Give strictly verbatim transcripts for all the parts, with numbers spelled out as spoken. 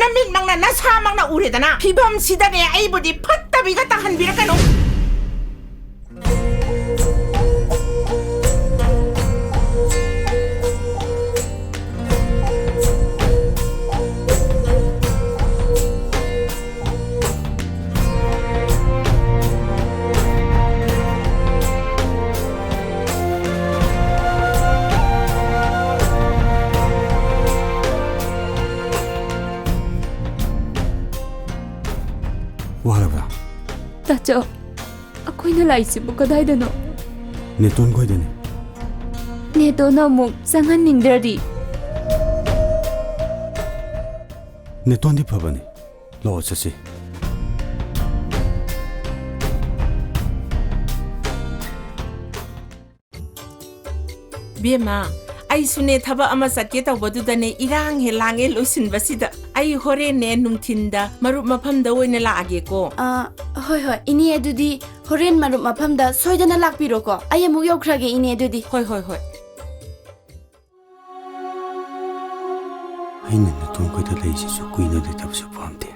ꯅꯃꯤꯠꯃꯛꯅ ꯅꯁꯥꯃꯛꯅ ꯎꯔꯦꯗꯅ꯫ ꯐꯤꯕꯝꯁꯤꯗꯅꯦ ꯑꯩꯕꯨꯗꯤ ꯐꯠꯇꯕꯤꯒ ꯇꯥꯍꯟꯕꯤꯔꯛꯀꯅꯨ꯫ ꯋꯥꯔꯕ꯭ꯔꯥ? ꯇꯥꯆꯧ, ꯑꯩꯈꯣꯏꯅ ꯂꯥꯛꯏꯁꯤꯕꯨ ꯀꯗꯥꯏꯗꯅꯣ? ꯅꯦꯇꯣꯟ ꯈꯣꯏꯗꯅꯤ꯫ ꯅꯦꯇꯣꯟꯅ ꯑꯃꯨꯛ ꯆꯪꯍꯟꯅꯤꯡꯗ꯭ꯔꯗꯤ? ꯅꯦꯇꯣꯟꯗꯤ ꯐꯕꯅꯤ꯫ ꯂꯥꯛꯑꯣ, ꯆꯠꯁꯤ꯫ ꯕꯦꯝꯃ, ꯑꯩꯁꯨꯅꯦ ꯊꯕꯛ ꯑꯃ ꯆꯠꯀꯦ ꯇꯧꯕꯗꯨꯗꯅꯦ ꯏꯔꯥꯡ ꯍꯦ ꯂꯥꯡꯉꯦ ꯂꯣꯏꯁꯤꯟꯕꯁꯤꯗ꯫ ꯑꯩ ꯍꯣꯔꯦꯟꯅꯦ ꯅꯨꯡꯊꯤꯟꯗ ꯃꯔꯨꯞ ꯃꯐꯝꯗ ꯑꯣꯏꯅ ꯂꯥꯛꯑꯒꯦꯀꯣ꯫ ꯑ, ꯍꯣꯏ, ꯍꯣꯏ, ꯏꯅꯦ, ꯑꯗꯨꯗꯤ ꯍꯣꯔꯦꯟ ꯃꯔꯨꯞ ꯃꯐꯝꯗ ꯁꯣꯏꯗꯅ ꯂꯥꯛꯄꯤꯔꯣꯀꯣ꯫ ꯑꯩ ꯑꯃꯨꯛ ꯌꯧꯈ꯭ꯔꯒꯦ, ꯏꯅꯦ, ꯑꯗꯨꯗꯤ꯫ ꯍꯣꯏ, ꯍꯣꯏ, ꯍꯣꯏ꯫ ꯑꯩꯅ ꯅꯦꯇꯣꯟ ꯈꯣꯏꯗ ꯂꯩꯁꯤꯁꯨ ꯀꯨꯏꯅ ꯂꯩꯇꯕꯁꯨ ꯄꯥꯝꯗꯦ꯫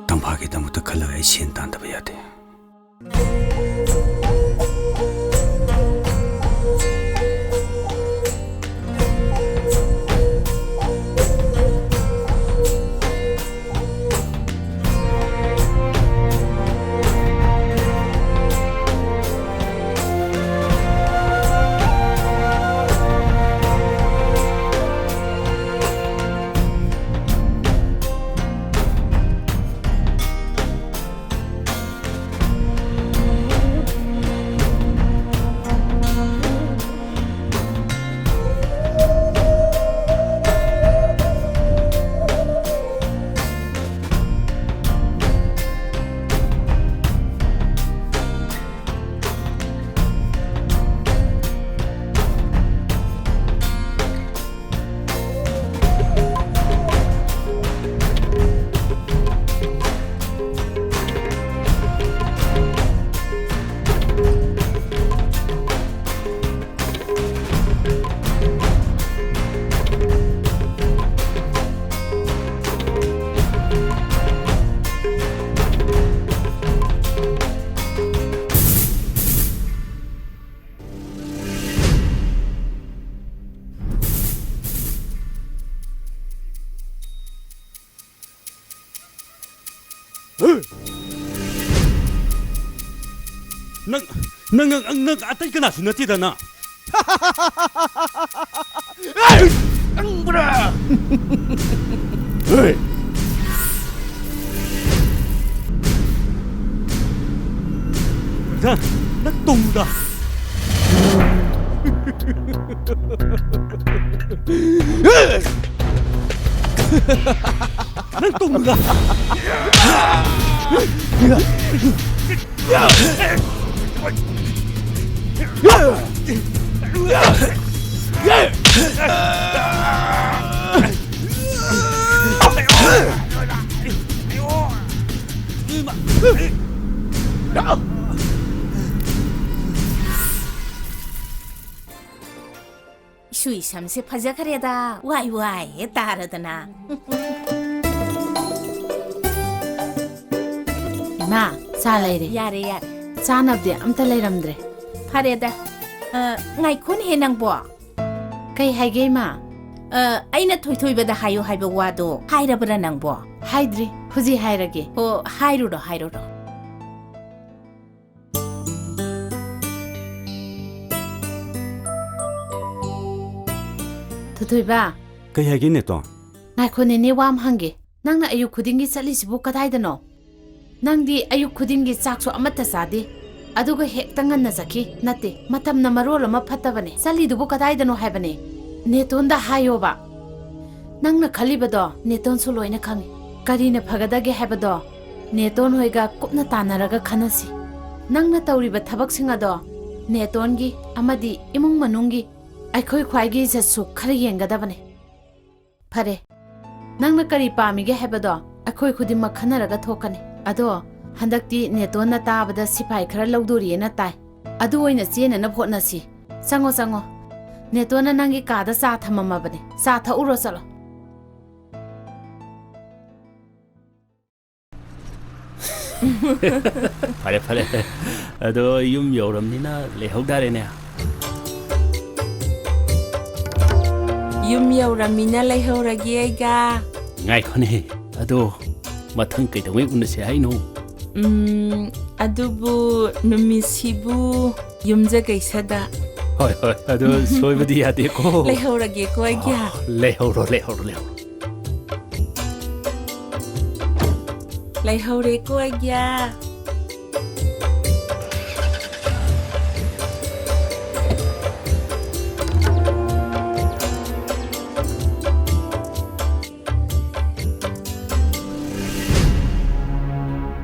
ꯇꯝꯐꯥꯒꯤꯗꯃꯛꯇ ꯈꯜꯂꯒ ꯑꯩ ꯁꯦꯟ ꯇꯥꯟꯗꯕ ꯌꯥꯗꯦ꯫ ꯅꯪ, ꯅꯪ, ꯅꯪ, ꯅꯪ ꯑꯇꯩ ꯀꯅꯥꯁꯨ ꯅꯠꯇꯦꯗꯅ꯫ ꯈꯪꯕ꯭ꯔꯥ? ꯍꯦ! ꯅꯪ ꯇꯨꯡꯗ꯫ ꯅꯪ ꯇꯨꯡꯗ꯫ ꯏꯁꯨꯏ ꯁꯝꯁꯦ ꯐꯖꯈ꯭ꯔꯦꯗ꯫ ꯋꯥꯏ ꯋꯥꯏ ꯍꯦꯛ ꯇꯥꯔꯗꯅ꯫ ꯏꯃꯥ, ꯆꯥ ꯂꯩꯔꯦ꯫ ꯌꯥꯔꯦ, ꯌꯥꯔꯦ꯫ ꯆꯥꯅꯕꯗꯤ ꯑꯝꯇ ꯂꯩꯔꯝꯗ꯭ꯔꯦ꯫ ꯐꯔꯦꯗ꯫ ꯑ, ꯉꯥꯏꯈꯣꯅꯦꯍꯦ ꯅꯪꯕꯣ꯫ ꯀꯩ ꯍꯥꯏꯒꯦ, ꯏꯃꯥ? ꯑ, ꯑꯩꯅ ꯊꯣꯏꯊꯣꯏꯕꯗ ꯍꯥꯏꯌꯨ ꯍꯥꯏꯕ ꯋꯥꯗꯣ ꯍꯥꯏꯔꯕ꯭ꯔꯥ ꯅꯪꯕꯣ? ꯍꯥꯏꯗ꯭ꯔꯤ꯫ ꯍꯧꯖꯤꯛ ꯍꯥꯏꯔꯒꯦ꯫ ꯑꯣ, ꯍꯥꯏꯔꯨꯔꯣ, ꯍꯥꯏꯔꯨꯔꯣ꯫ ꯊꯣꯏꯊꯣꯏꯕ꯫ ꯀꯩ ꯍꯥꯏꯒꯦ, ꯅꯦꯇꯣꯟ? ꯉꯥꯏꯈꯣ, ꯅꯦꯅꯦ, ꯋꯥ ꯑꯃ ꯍꯪꯒꯦ꯫ ꯅꯪꯅ ꯑꯌꯨꯛ ꯈꯨꯗꯤꯡꯒꯤ ꯆꯠꯂꯤꯁꯤꯕꯨ ꯀꯗꯥꯏꯗꯅꯣ? ꯅꯪꯗꯤ ꯑꯌꯨꯛ ꯈꯨꯗꯤꯡꯒꯤ ꯆꯥꯛꯁꯨ ꯑꯃꯠꯇ ꯆꯥꯗꯦ, ꯑꯗꯨꯒ ꯍꯦꯛꯇ ꯉꯟꯅ ꯆꯠꯈꯤ꯫ ꯅꯠꯇꯦ, ꯃꯇꯝꯅ ꯃꯔꯣꯜ ꯑꯃ ꯐꯠꯇꯕꯅꯦ꯫ ꯆꯠꯂꯤꯗꯨꯕꯨ ꯀꯗꯥꯏꯗꯅꯣ ꯍꯥꯏꯕꯅꯦ? ꯅꯦꯇꯣꯟꯗ ꯍꯥꯏꯌꯣꯕ꯫ ꯅꯪꯅ ꯈꯜꯂꯤꯕꯗꯣ ꯅꯦꯇꯣꯟꯁꯨ ꯂꯣꯏꯅ ꯈꯪꯉꯤ꯫ ꯀꯔꯤꯅ ꯐꯒꯗꯒꯦ ꯍꯥꯏꯕꯗꯣ ꯅꯦꯇꯣꯟ ꯍꯣꯏꯒ ꯀꯨꯞꯅ ꯇꯥꯟꯅꯔꯒ ꯈꯟꯅꯁꯤ꯫ ꯅꯪꯅ ꯇꯧꯔꯤꯕ ꯊꯕꯛꯁꯤꯡ ꯑꯗꯣ ꯅꯦꯇꯣꯟꯒꯤ ꯑꯃꯗꯤ ꯏꯃꯨꯡ ꯃꯅꯨꯡꯒꯤ ꯑꯩꯈꯣꯏ ꯈ꯭ꯋꯥꯏꯒꯤ ꯏꯖꯠꯁꯨ ꯈꯔ ꯌꯦꯡꯒꯗꯕꯅꯦ꯫ ꯐꯔꯦ, ꯅꯪꯅ ꯀꯔꯤ ꯄꯥꯝꯃꯤꯒꯦ ꯍꯥꯏꯕꯗꯣ ꯑꯩꯈꯣꯏ ꯈꯨꯗꯤꯡꯃꯛ ꯈꯟꯅꯔꯒ ꯊꯣꯛꯀꯅꯤ꯫ ꯑꯗꯣ ꯍꯟꯗꯛꯇꯤ ꯅꯦꯇꯣꯟꯅ ꯇꯥꯕꯗ ꯁꯤꯐꯥꯏ ꯈꯔ ꯂꯧꯗꯣꯔꯤꯑꯦꯅ ꯇꯥꯏ꯫ ꯑꯗꯨ ꯑꯣꯏꯅ ꯆꯦꯟꯅꯅꯕ ꯍꯣꯠꯅꯁꯤ꯫ ꯆꯪꯉꯣ, ꯆꯪꯉꯣ꯫ ꯅꯦꯇꯣꯟꯅ ꯅꯪꯒꯤ ꯀꯥꯗ ꯆꯥ ꯊꯝꯃꯝꯃꯕꯅꯦ꯫ ꯆꯥ ꯊꯛꯎꯔꯣ, ꯆꯠꯂꯣ꯫ ꯐꯔꯦ, ꯐꯔꯦ꯫ ꯑꯗꯣ ꯌꯨꯝ ꯌꯧꯔꯝꯅꯤꯅ ꯂꯩꯍꯧ ꯇꯥꯔꯦꯅꯦ꯫ ꯌꯨꯝ ꯌꯧꯔꯝꯃꯤꯅ ꯂꯩꯍꯧꯔꯒꯦ ꯑꯩꯒ꯫ ꯉꯥꯏꯈꯣꯅꯦ, ꯑꯗꯣ ꯃꯊꯪ ꯀꯩꯗꯧꯉꯩ ꯎꯅꯁꯦ ꯍꯥꯏꯅꯣ? ꯎꯝ, ꯑꯗꯨꯕꯨ ꯅꯨꯃꯤꯠꯁꯤꯕꯨ ꯌꯨꯝꯖꯀꯩꯁꯗ꯫ ꯍꯣꯏ, ꯍꯣꯏ, ꯑꯗꯨ ꯁꯣꯏꯕꯗꯤ ꯌꯥꯗꯦꯀꯣ꯫ ꯂꯩꯍꯧꯔꯒꯦꯀꯣ, ꯑꯩꯒꯤ꯫ ꯑꯣ, ꯂꯩꯍꯧꯔꯣ, ꯂꯩꯍꯧꯔꯣ, ꯂꯩꯍꯧꯔꯣ꯫ ꯂꯩꯍꯧꯔꯦꯀꯣ, ꯑꯩꯒꯤ꯫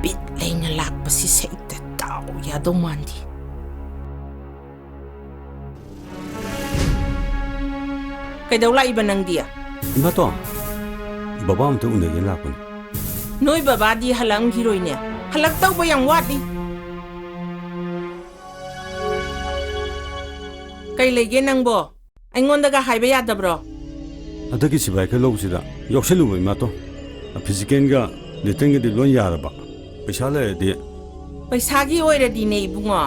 ꯕꯤꯠ ꯂꯩꯅ ꯂꯥꯛꯄꯁꯤ ꯁꯩꯇ ꯗꯥꯎ ꯌꯥꯗꯧ ꯃꯥꯟꯗꯦ꯫ ꯀꯩꯗꯧ ꯂꯥꯛꯏꯕ ꯅꯪꯗꯤ? ꯏꯃꯥꯇꯣꯟ, ꯕꯕꯥ ꯑꯝꯇ ꯎꯅꯒꯦ ꯂꯥꯛꯄꯅꯤ꯫ ꯅꯣꯏ ꯕꯕꯥꯗꯤ ꯍꯜꯂꯛꯑꯝꯈꯤꯔꯣꯏꯅꯦ? ꯍꯜꯂꯛꯇꯧꯕ ꯌꯥꯝ ꯋꯥꯠꯂꯤ꯫ ꯀꯩ ꯂꯩꯒꯦ ꯅꯪꯕꯣ? ꯑꯩꯉꯣꯟꯗꯒ ꯍꯥꯏꯕ ꯌꯥꯗꯕ꯭ꯔꯣ? ꯍꯟꯗꯛꯀꯤ ꯁꯤꯐꯥꯏ ꯈꯜꯂꯧꯕꯁꯤꯗ ꯌꯥꯎꯁꯜꯂꯨꯕ, ꯏꯃꯥꯇꯣꯟ꯫ ꯐꯤꯖꯤꯀꯦꯜꯒ ꯔꯤꯇꯟꯒꯗꯤ ꯂꯣꯏ ꯌꯥꯔꯕ꯫ ꯄꯩꯁꯥ ꯂꯩꯔꯗꯤ꯫ ꯄꯩꯁꯥꯒꯤ ꯑꯣꯏꯔꯗꯤꯅꯦ, ꯏꯕꯨꯡꯉꯣ,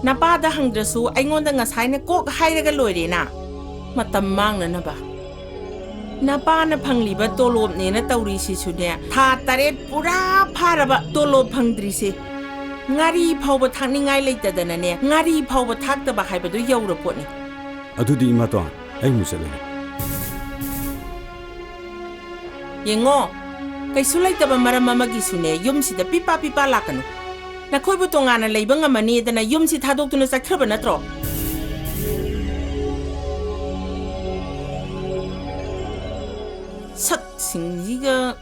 ꯅꯄꯥꯗ ꯍꯪꯗ꯭ꯔꯁꯨ ꯑꯩꯉꯣꯟꯗ ꯉꯁꯥꯏꯅ ꯀꯣꯛ ꯍꯥꯏꯔꯒ ꯂꯣꯏꯔꯦꯅ꯫ ꯃꯇꯝ ꯃꯥꯡꯅꯅꯕ꯫ ꯅꯄꯥꯅ ꯐꯪꯂꯤꯕ ꯇꯣꯂꯣꯞꯅꯦꯅ ꯇꯧꯔꯤꯁꯤꯁꯨꯅꯦ, ꯊꯥ ꯇꯔꯦꯠ ꯄꯨꯔꯥ ꯐꯥꯔꯕ ꯇꯣꯂꯣꯞ ꯐꯪꯗ꯭ꯔꯤꯁꯦ꯫ ꯉꯥꯔꯤ ꯐꯥꯎꯕ ꯊꯥꯛꯅꯤꯡꯉꯥꯏ ꯂꯩꯇꯗꯅꯅꯦ, ꯉꯥꯔꯤ ꯐꯥꯎꯕ ꯊꯥꯛꯇꯕ ꯍꯥꯏꯕꯗꯨ ꯌꯧꯔꯄꯣꯠꯅꯤ꯫ ꯑꯗꯨꯗꯤ ꯏꯃꯥꯇꯣꯟ, ꯑꯩ ꯑꯃꯨꯛ ꯆꯠꯂꯒꯦ꯫ ꯌꯦꯡꯉꯣ, ꯀꯩꯁꯨ ꯂꯩꯇꯕ ꯃꯔꯝ ꯑꯃꯒꯤꯁꯨꯅꯦ, ꯌꯨꯝꯁꯤꯗ ꯄꯤꯄꯥ ꯄꯤꯄꯥ ꯂꯥꯛꯀꯅꯨ꯫ ꯅꯈꯣꯏꯕꯨ ꯇꯣꯉꯥꯟꯅ ꯂꯩꯕ ꯉꯝꯃꯅꯤꯗꯅ ꯌꯨꯝꯁꯤ ꯊꯥꯗꯣꯛꯇꯨꯅ ꯆꯠꯈ꯭ꯔꯕ ꯅꯠꯇ꯭ꯔꯣ? ꯁꯛꯁꯤꯡꯁꯤꯒ꯫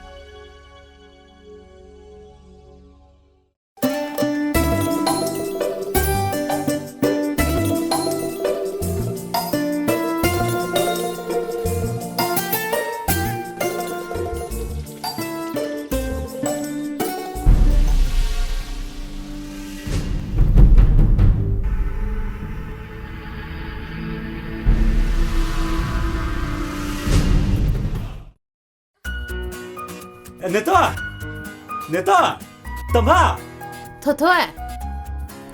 ꯅꯦꯇꯣ! ꯅꯦꯇꯣ! ꯇꯝꯐꯥ! ꯊꯣꯊꯣꯏ!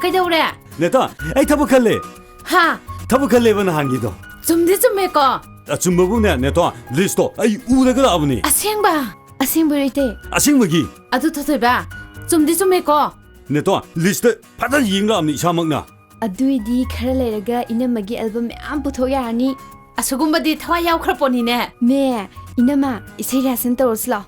ꯀꯩꯗꯧꯔꯦ? ꯅꯦꯇꯣ, ꯑꯩ ꯊꯕꯛ ꯈꯜꯂꯦ꯫ ꯍꯥ? ꯊꯕꯛ ꯈꯜꯂꯦꯕ ꯅꯍꯥꯟꯒꯤꯗꯣ꯫ ꯆꯨꯝꯗꯤ ꯆꯨꯝꯃꯦꯀꯣ? ꯑꯆꯨꯝꯕꯕꯨꯅꯦ, ꯅꯦꯇꯣ, ꯂꯤꯁꯇꯣ ꯑꯩ ꯎꯔꯒ ꯂꯥꯛꯑꯕꯅꯤ꯫ ꯑꯁꯦꯡꯕ? ꯑꯁꯦꯡꯕꯩꯔꯣ, ꯏꯇꯩ? ꯑꯁꯦꯡꯕꯒꯤ꯫ ꯑꯗꯨ ꯊꯣꯏꯊꯣꯏꯕ, ꯆꯨꯝꯗꯤ ꯆꯨꯝꯃꯦꯀꯣ? ꯅꯦꯇꯣ, ꯂꯤꯁꯇ ꯐꯖꯅ ꯌꯦꯡ ꯂꯥꯛꯑꯕꯅꯤ ꯏꯁꯥꯃꯛꯅ꯫ ꯑꯗꯨꯏꯗꯤ ꯈꯔ ꯂꯩꯔꯒ ꯏꯅꯝꯃꯒꯤ ꯑꯦꯜꯕꯝ ꯃꯌꯥꯝ ꯄꯨꯊꯣꯛ ꯌꯥꯔꯅꯤ꯫ ꯑꯁꯤꯒꯨꯝꯕꯗꯤ ꯊꯋꯥꯏ ꯌꯥꯎꯈ꯭ꯔ ꯄꯣꯠꯅꯤꯅꯦ꯫ ꯃꯦ, ꯏꯅꯝꯃ, ꯏꯁꯩ ꯔꯤꯍꯥꯔꯁꯦꯜ ꯇꯧꯔꯁꯤ ꯂꯥꯎ꯫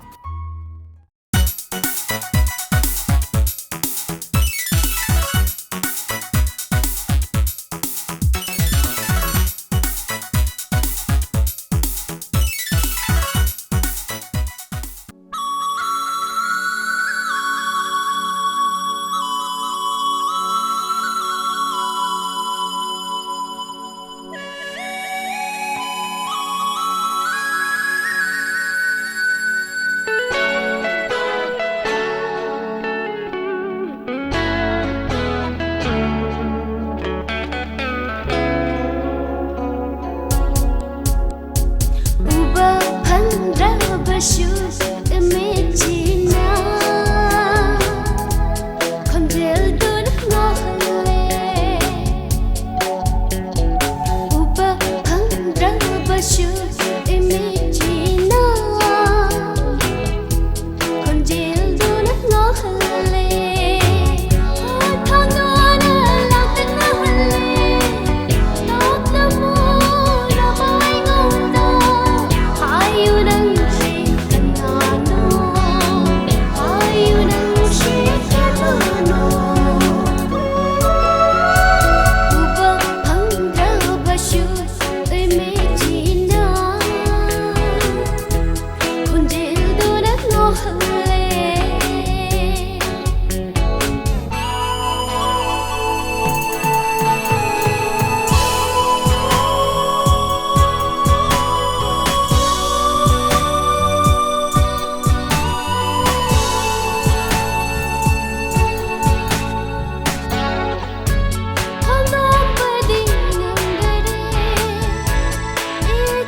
ꯎꯕ ꯐꯪꯗ꯭ꯔꯕꯁꯨ